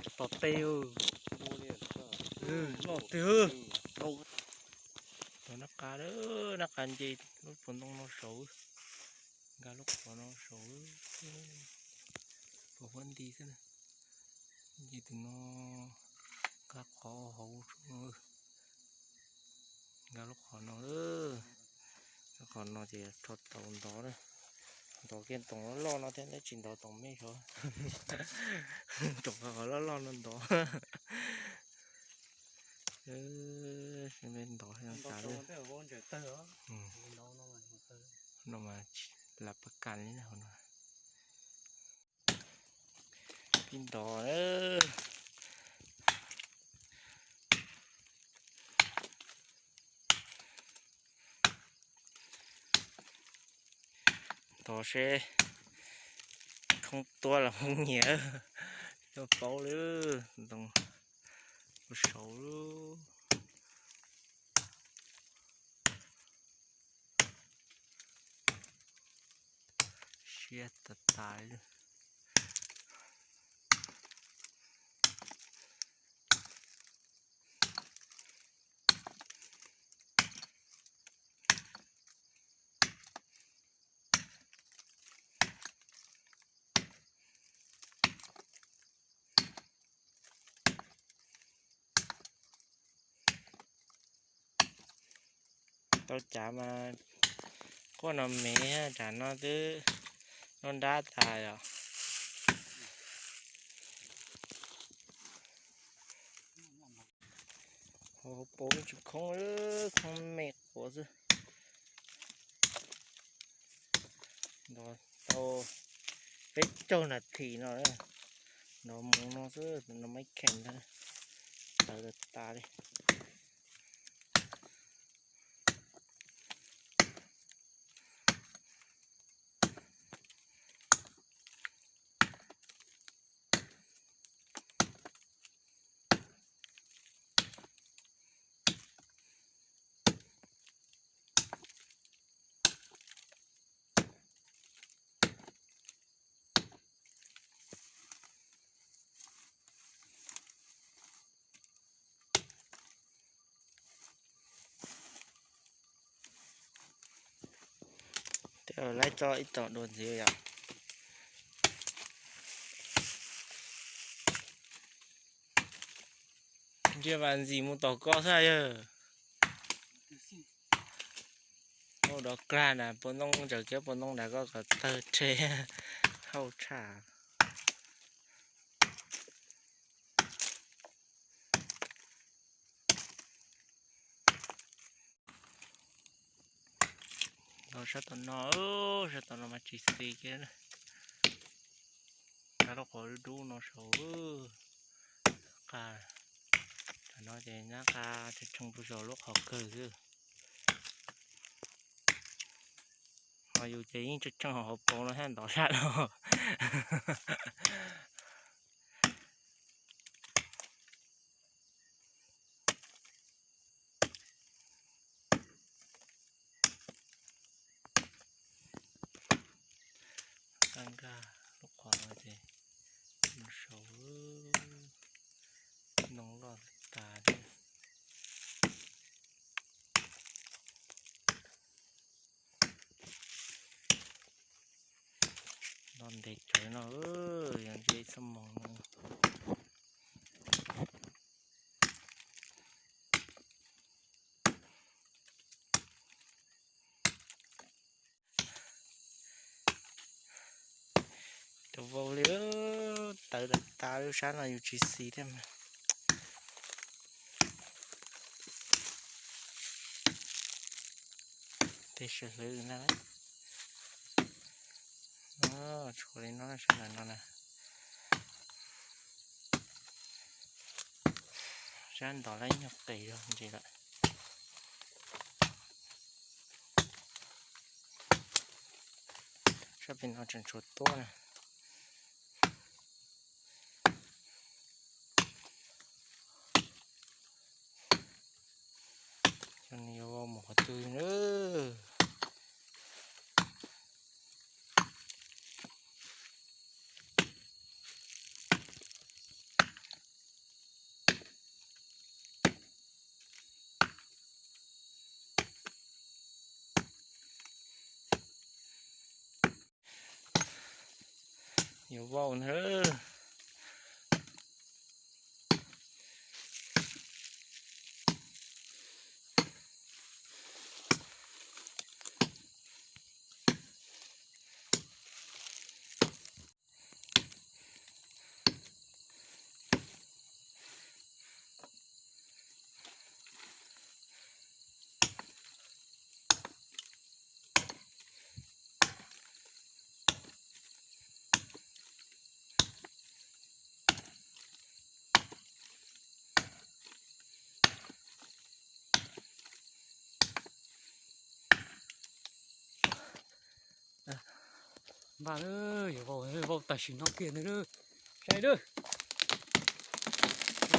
Tos tej, loj tiag. Tos nab qa, nab qa nce lub puas ntoo no saud, nkag lub qhov no saud, puas huab nti xwb na. Nce tus no, nkag qhov hauv tso, nkag lub qhov no. Qhov no ces rho tau ntov, ntov kiag toom loj loj no thiab, tab tsis ntov toom me saud. Toom qhov loj loj no ntov. Ntov tas li. No mas lab pas kas li na hauv no. Pib ntov. Ntov seb khoob tuab los khoob nyiam, tsis tau paub li. Ntoo ua saud lub siab tas tas li. Tau cav mas quaj no me, tsam no twb noj nrab tas yom. Hauv paus tsis khoob, khoob me quav xwb. Ntov tau peb caug nas this no, ntov mus no xwb, no maiv kheem ntag, tawv tas tas li. Tej laib tso ib tom dua ntxiv yom. Ntsia vas ntxim mus tom ko xwb yawg. Hauj dov klag na, puas ntoo ntsaws kiag puas ntoo nram ko kom tawg rhe, hauj tshaj. Los sab tom no, sab tom no mas tsis xis kiag. Nqa lub qhov dub no saud, qa, tam no ces nab qa tshee tshee puag saum lub qhov kawg xwb. Ho yus ces yeej tshee tshee hauv hauv paus no thiab ntov sab los. Qa nkag lub qhov no ces mus saud, ntoo loj tas thiab. Nto ntev tsawv no, yog ntshe ib xuab moos no. Cov vau li, tawv tas tas lub sab no yus tsis xis thiab mas. Tej sawv hlwv na, tshuav li no sawv ntawm no na. Sab ntov lawm nyuag qis zog ntsis lawm. Sab pem no tseem tshuav tuab na. Xyov nws yuav vau mus qhov twg na. Yuav vau na. Npaj, yuav vau, vau tam sim no kiag ntag.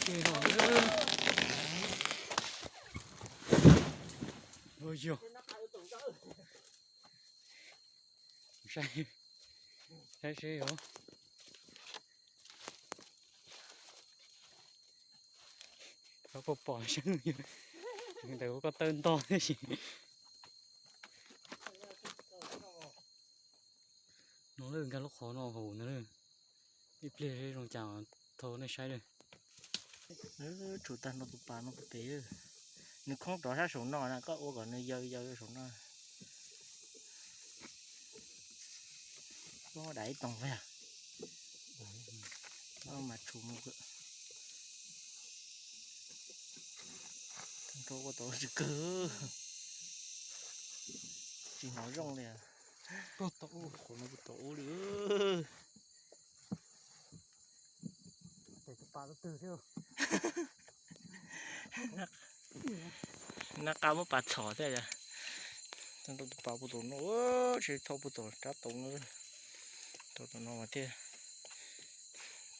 Saib lawm. Saib, saib seb yog. Koj puas pom seeb, ntawm koj taw nto tib si. No nkag lub qhov no haus ntag. Ib pliag zoo cas thov nej saib lawm. Tsum tag nrho tus pas no pem. Nws khoob rov sab saum no na, koj ua kom nws yaws yaws saum no. Koj dam ib too vag. Mas tsum mus. Nrau ua tau tsis kawg. Tsis hnov zoo li. Qhov no kuj tau ub li. Nab qa muab pas txhom thiab. Tus pas puag tom no, tsis thauj puag tom rab toov no. Thauj tom no mas thiaj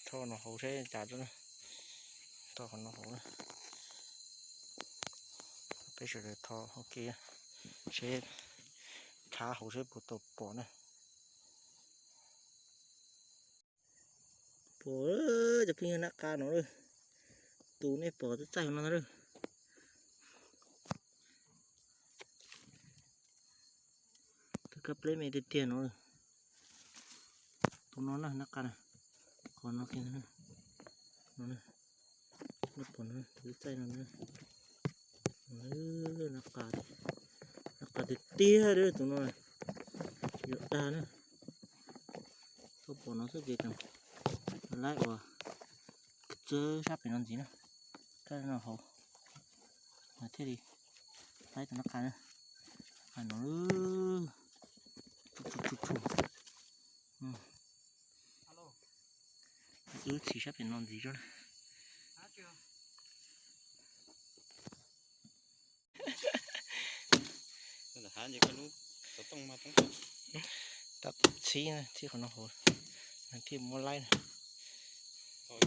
thauj no hauv seb cas. Thauj qhov no hauv na. Peb sawv daws thauj ua ke seb, thav hauv seb puas tau pom na. Pom cov phooj ywg, nab qa no, tus nej pom txaij txaij no na. Tus kab pleb me tiag tiag no. Tus no na, nab qa na. Qhov no kiag no, nej pom no, tus txaij no na. Nab qa, nab qa tiag tiag li tus no. Tsis yog dag na. Koj pom no xwb ces tseem laib ua txawb sab pem no ntxiv na. Kab no hauv mas thiaj li laib tus nab qa na. Qhov no tsu tsu tsu. Wb txhim sab pem no ntxiv tso na. Tab tom txhib na, txhib qhov no hauv, thiaj muab laib na. Tus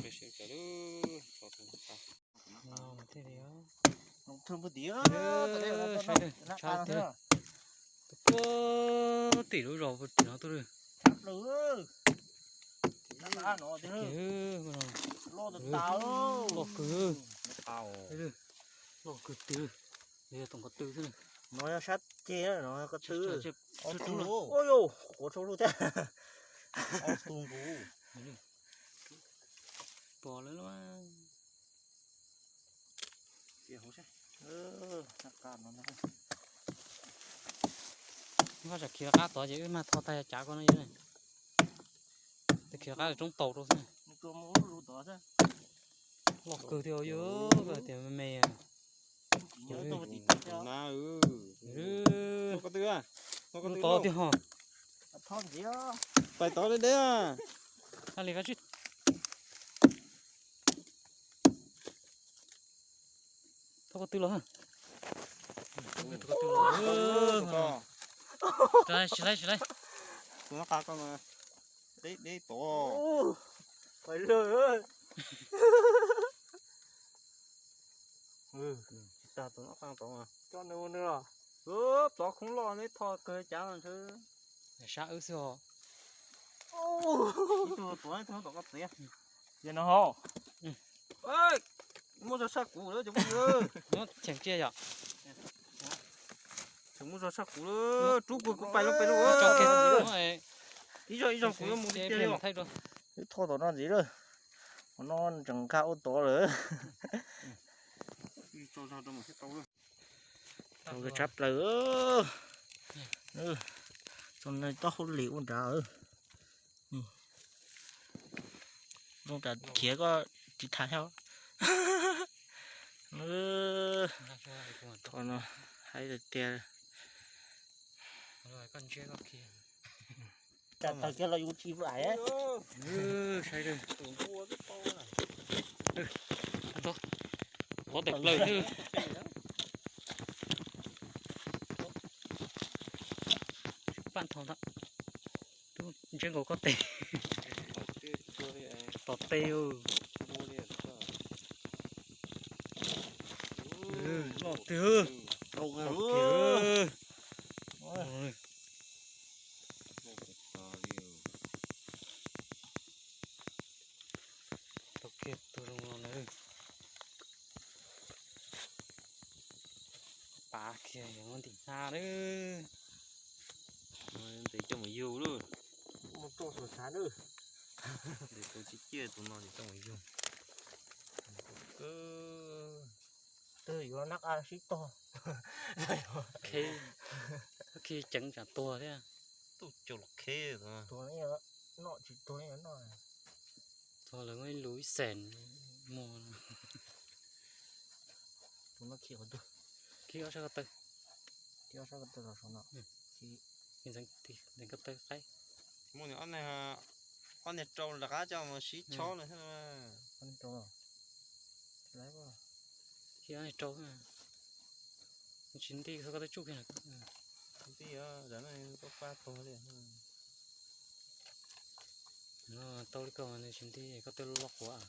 puag tim lub zos puag tim no tuaj. Loj kawg, loj kawg twg, yog tus qhov twg xwb. No yog sab ceg, no qhov twg. Ua yus quav tshau lug thiab. Pom lawm. Koj tsam khiav qab tod ces wb mag tho tag cav koj no. Khiav qab roob taus rau xwb. Loj kawg thiab, yog tias me me. Tod tiag ho. Pais tod deb deb. Hab li qab tsib. Thauj ko tw los. Tsis laib, tsis laib. Tus nab qa ko deb deb tod. Tsis tag tus nab qa tod. Coj nws ua nws los. Plov khoob loj neb tho kawg cav no ntshe. Sab wb xwb os. Ib tug tuav, ib tug tom koj txiv. Ces no hauv. Muab zog sab kuv lawm cov phooj ywg. Muab cheem tsiaj yom. Tseem muab zog sab kuv lawm, rub kuv, kuv pais lawm, pais lawm. Ib zog ib zog kuv yuav mus li tiag li. Wb thauj tom no ntxiv lawm, qhov no tseem nkag ua tod lawm. Tau tshaj plaws. Txog no taub hau lim ua nrad. Zoo tam khiav koj tsis tham thiab. Tho no hais tiag tiag. Tawg kiag los yus tsis vam. Saib, ov tawm plaws xwb. Paj ntho ntag. Tub ntseb nkaus koj tes. Tom tes. Loj tiag. Tau kiag tus zoo no na. Pav kiag yog muab ntim hnab lawm. Ntev coj mus yug lawm. Mus rau tus xav lawm. Ntev tus tsis ciaj tus no ces coj mus yug. Twb yuav nab qa sib tog. Khi ceev tsam tuag thiab. Tuj cau los kheb. Tuag noj tsis tuag noj. Tuag lawv muaj ib lus ib xees muag. Tus no khi qhov twg? Khi ob sab ko taw. Khi ob sab ko taw los saum no. Ntxeev ko taw qaib. Muaj ob niag rau lawv qab coj mus sib chob lawm thiab. Ob niag rau los. Khi ob niag rau. Tsis nti, koj twb tsuj kiag. Nti, koj pab tuag li. Tau li koj nws tsis nti, koj twb loj quav.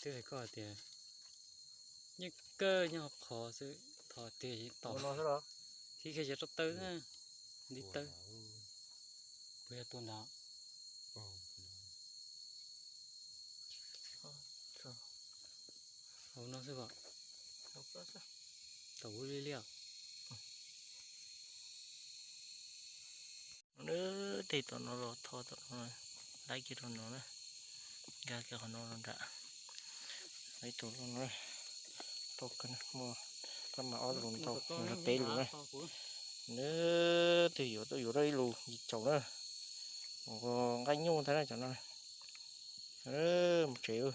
Twb hais koj hais tias yeej kawg nyob qhov xwb, thov tiag yeej tau. Khi kiag cov rau taw na, ntiv taw. Puas yog tus ntawd? Hauv no xwb os. Tau ub li li os. Nws tej tom no los tho tom no, laib kiag rau no na, nkag kiag qhov no rau nram. Ib tug no tau kawg, muaj kab mas ob lus ntau, peb lus na. Nws twb yuav tuaj yuav rau ib lus yim caum na. Nqaij nyuj ntag na cov no. Mus tsev.